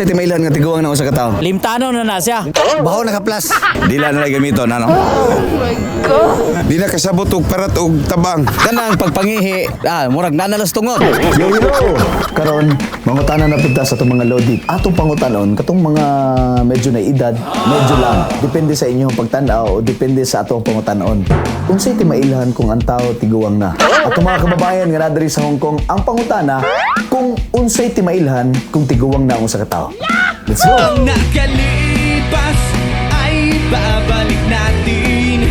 Unsay timailhan nga tiguang na usa ka tawo? Limtano na na siya. Baho naka-plus. Dila na lang gamiton, ano? Di na kasabot og parat og tabang. Kanang pagpangihi, murag nanalas tungod. Yo yo! Karon, mangutana na pud ta sa atong mga lodi. Atong pangutanon katong mga medyo na edad, medyo lang. Depende sa inyong pagtan-aw o depende sa atong pangutanon. Unsay timailhan kung ang tao tiguang na? Atong mga kababayan nga naa diri sa Hong Kong, ang pangutana kung unsay timailhan kung tiguang na ang usa ka tawo. Let's go! Ang nakalipas ay babalik natin.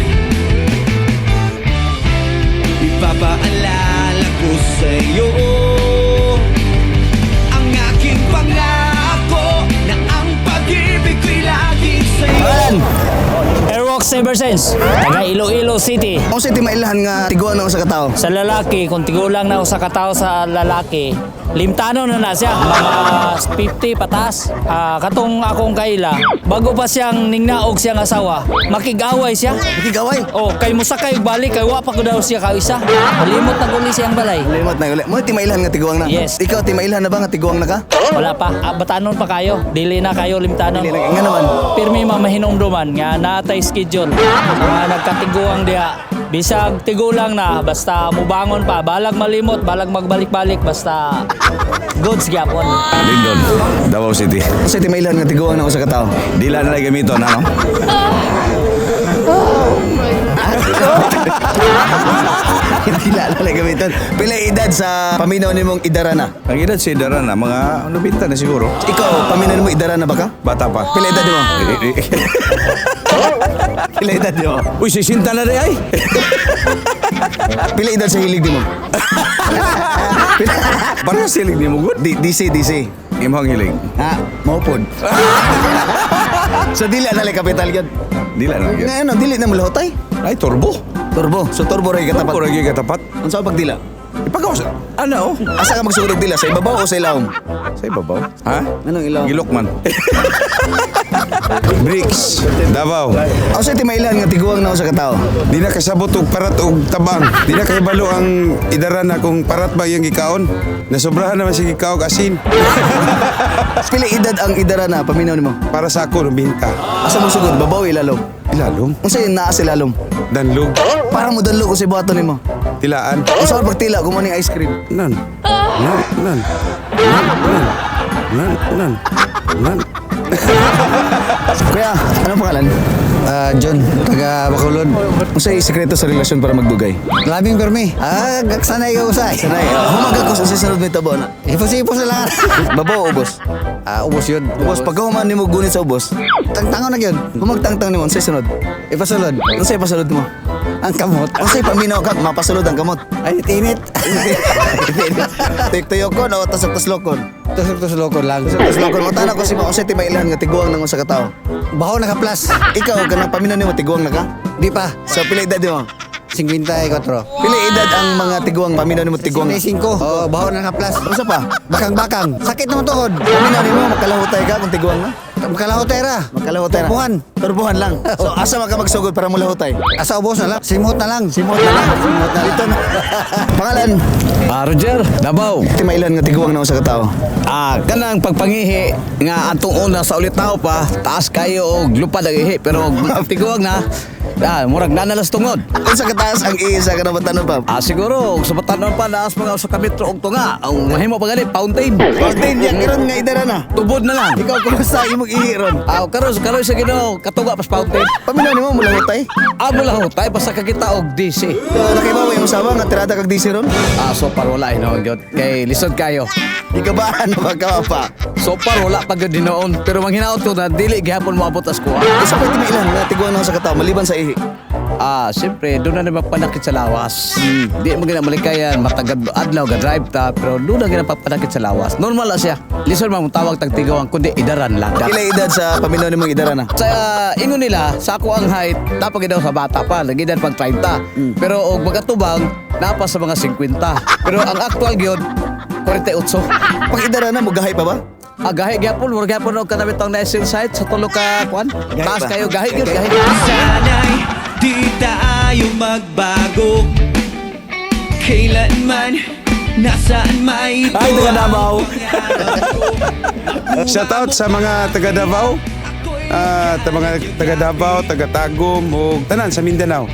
Ipapaalala ko sa'yo ang aking pangako na ang pag-ibig ko'y laging sa'yo. Pangalan! Airwalk Ever Since. Taga Iloilo City. Unsay timailhan nga tiguang na ang usa ka tawo? Sa lalaki, kung tigulang na usa ka tawo sa lalaki, limtano na na siya. Mga 50 pataas. Katong akong kaila, bago pa siyang ningnaog siyang asawa, makig-away siya. Makig-away? Oh, kay musakay balik kay wa pa ko daw siya kaisa. Malimot na guli siyang balay. Limot na uli. Mo timailhan nga tiguang na. Yes. Ikaw, timailhan na ba nga tiguang na ka? Wala pa. Batanon pa kayo. Dili na kayo limtanon. Dili na- nga naman. Pirmi mamahinumduman nga natay schedule. Mga nagkatiguang diha. Bisag tigulang na, basta mubangon pa, balag malimot, balag magbalik-balik, basta goods gyapon. Lindon, Davao City. Unsay timailhan nga tiguang na usa ka tawo? Dila na lang gamiton, ano? Dila na lang gamiton. Pila edad sa paminaw nimong idara na? Ang edad si Dara na, mga 90 na siguro. Ikaw, paminaw nimo idara na ba ka? Bata pa. Pila edad mo? Pila edad mo? Uy, sisinta na rin ay! Pila edad sa hilig nimo? Parang silig ni mo, good. DC, DC. Imong hilig. Ha, maupod. So dili na lang kapital gyud. Dila na lang. Nga ano, dili na mo lahotay. Ay, turbo. Turbo. So turbo ray katapat. Turbo ray katapat. Unsa pag dila? Ipagawas. Ano? Asa ka magsugod og dila, sa ibabaw o sa ilawom? Sa ibabaw. Ha? Anong ilawom? Gilok man. Bricks, Davao. Unsay timailhan nga tiguang na usa ka tawo? Di na kasabot og parat og tabang. Di na kahibalo ang idara na kung parat ba iyang gikaon. Nasobrahan naman siya gikaog asin. Pila edad ang idara na paminaw nimo? Para sa ako, 90. Asa mo sugod, babaw o ilalom? Ilalom. Unsay naa sa ilalom? Danlog. Para mo danlog unsay buhaton nimo? Tilaan. Unsa man pagtila kung mo ning ice cream? Nan. Nan. Nan. Nan. Nan. Nan. Nan. Nan. Kuya, anong pangalan? John, taga Bacolod. Unsay sekreto sa relasyon para magdugay? Labing permi. Sanay ka usay. Sanay, humagag ko sa sunod may tabo na. Ipos-ipos na lang. Babaw o ubos? Ubos yun. Ubos, pagka human nimo gunit sa ubos, Tangtangon na yun. humagtangtang nimo unsay sunod? Ipasulod. Unsay pasulod mo? Ang kamot. Unsay paminaw ka mapasulod ang kamot? Ay, init. Tuyok-tuyokon o tasok-taslokon? Tusok-tuslokon lang. Taslokon mo tanaw ko si unsay timailhan nga tiguang nang usa ka tawo. Baho naka-plus. Ikaw kanang paminaw nimo tiguang na ka? Di pa. So pila edad nimo? 54. Pila edad ang mga tiguang paminaw nimo tiguang? 55. Oh, baho naka-plus. Unsa pa? Bakang-bakang. Sakit naman tuhod. Paminaw nimo makalahutay ka kung tiguang na? Makalahutera. Makalahutay na. Turbuhan. Turbuhan lang. So asa man ka magsugod para mulahutay? Asa ubos na lang. Simot na lang. Simot na lang. Simot na lang. Dito na. Pangalan? Roger, Davao. Timailan nga tiguang na usa ka tawo. Kanang pagpangihi nga atong una sa ulitaw pa, taas kayo og lupad ang ihi pero tiguang na, murag nanalas tungod. Unsa kataas ang iisa ka na batanon pa? Siguro og sa batanon pa naas mga usa ka metro og tunga. Ang mahimo pa gani fountain. Fountain ya karon nga idara na. Tubod na lang. Ikaw kumusta imong ihi ron? Karon karon sa Ginoo katuga pas fountain. Paminaw nimo mulahutay. Mo lahutay basta kakita og DC. So, nakibaw imong sawa nga tirada kag DC ron? So far wala hinuon gyud kay lisod kayo. Ikabaan ba ka pa? So far wala pa gyud hinuon pero manghinaot ko na dili gihapon moabot as kuha. Usa pa timailan nga tiguang na usa ka tawo maliban sa ihi. Siyempre, doon na naman panakit sa lawas. Di mo ginamalikayan, matagad adlaw, ga-drive ta, pero doon na ginapapanakit sa lawas. Normal lang siya. Listen man, tawag tagtigawan, kundi idaran lang. Pila edad sa paminaw nimong idara na? Sa ingon nila, sa ako ang height, dapat daw sa bata pa, nagidad pag 30. Pero og magatubang, napa sa mga 50. Pero ang actual gyud 48. Pag idara na mugahay pa ba? Gahi gyapon, murag gyapon og kanami tong national site sa tulo ka kuan. Gahi Taas ba? kayo gahi gyud, gahi. Sana'y di tayo magbago kailanman. Nasaan may ito Ay, taga Davao. Shout out sa mga taga Davao. Ah, ta mga taga Davao, taga Tagum ug tanan sa Mindanao.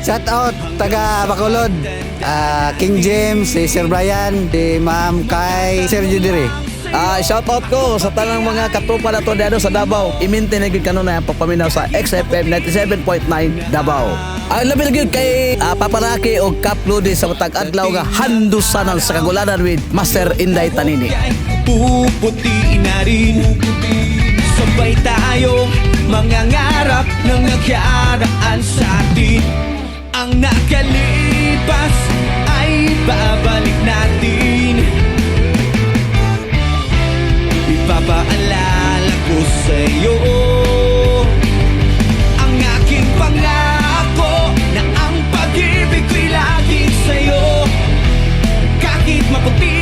Shout out taga Bacolod. Ah, King James, si Sir Brian, si Ma'am Kai, Sir Judire. Ah, shout out ko sa tanang mga katropa na to dito sa Davao. I-maintain na gyud kanunay ang pagpaminaw sa XFM 97.9 Davao. Ang labi na gyud kay Paparaki o Kap Lodi sa matag adlaw nga handusanan sa kagulanan with Master Inday Tanini. Puputiin na rin. Sabay tayong mangangarap ng nakaraan sa atin. Ang nakalipas ay babalik natin. Ipapaalala ko sa'yo ang aking pangako na ang pag-ibig ko'y laging sa'yo. Kahit maputi